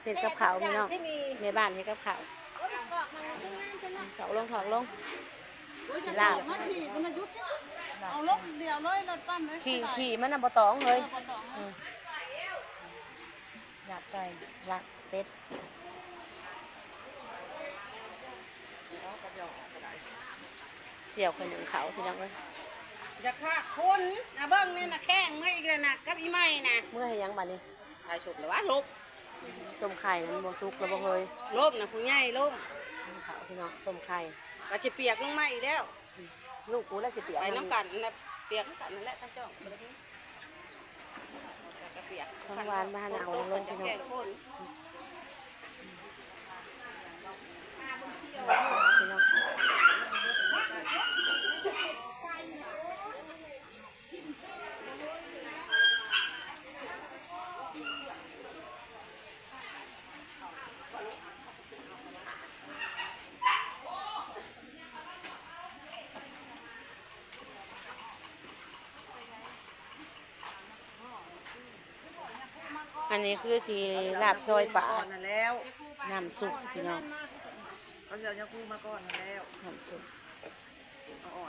ເຮັດກັບເຂົ້າພີ່ນ້ອງ ແມ່ບ້ານເຮັດກັບເຂົ້າ ເຂົ້າລົງ ຖອກລົງ ລາບ ເອົາລົງດຽວເລີຍ ລົດປັ່ນເລີຍ ຂີ້ ຂີ້ມັນນະບໍ່ຕ້ອງເລີຍ ເອີ ບໍ່ຕ້ອງ ອືມ ລາບໄກ່ ລາບເປັດ ສ່ຽວຂ້ອຍໜຶ້ງເຂົ້າພີ່ນ້ອງເອີຍ ຢ່າຄາກຄົນນະ ເບິ່ງນີ້ນະ ແຂ້ງເມືອອີກແລ້ວນະ ກັບອີໃໝ່ນະ ເມືອເຮັດຫຍັງບາດນີ້? ຂາຍສົບແລ້ວວະ ລົບ ຕົ້ມໄຂ່ນະ ມັນບໍ່ສຸກແລ້ວບໍ່ເຮີ້ຍ ລົບນະ ຜູ້ໃຫຍ່ລົບ ໜຶ້ງເຂົ້າພີ່ນ້ອງ ຕົ້ມໄຂ່ ກໍຊິປຽກລົງມາອີກແລ້ວ ລູກກູລະຊິປຽກ ໄປນຳກັນນະ ປຽກນຳກັນນັ້ນແຫຼະ ຂະເຈົ້າ ຂອງຫວານມາຫາເອົາລົງພີ່ນ້ອງ ພີ່ນ້ອງ ອັນນີ້ຄືຊິລາບຊອຍປາ ນ້ຳຊຸບພີ່ນ້ອງ ເຂົາຊິເອົາຍາຄູມາກ່ອນຫັ້ນແລ້ວ ນ້ຳຊຸບ ເອົາອ່ອນ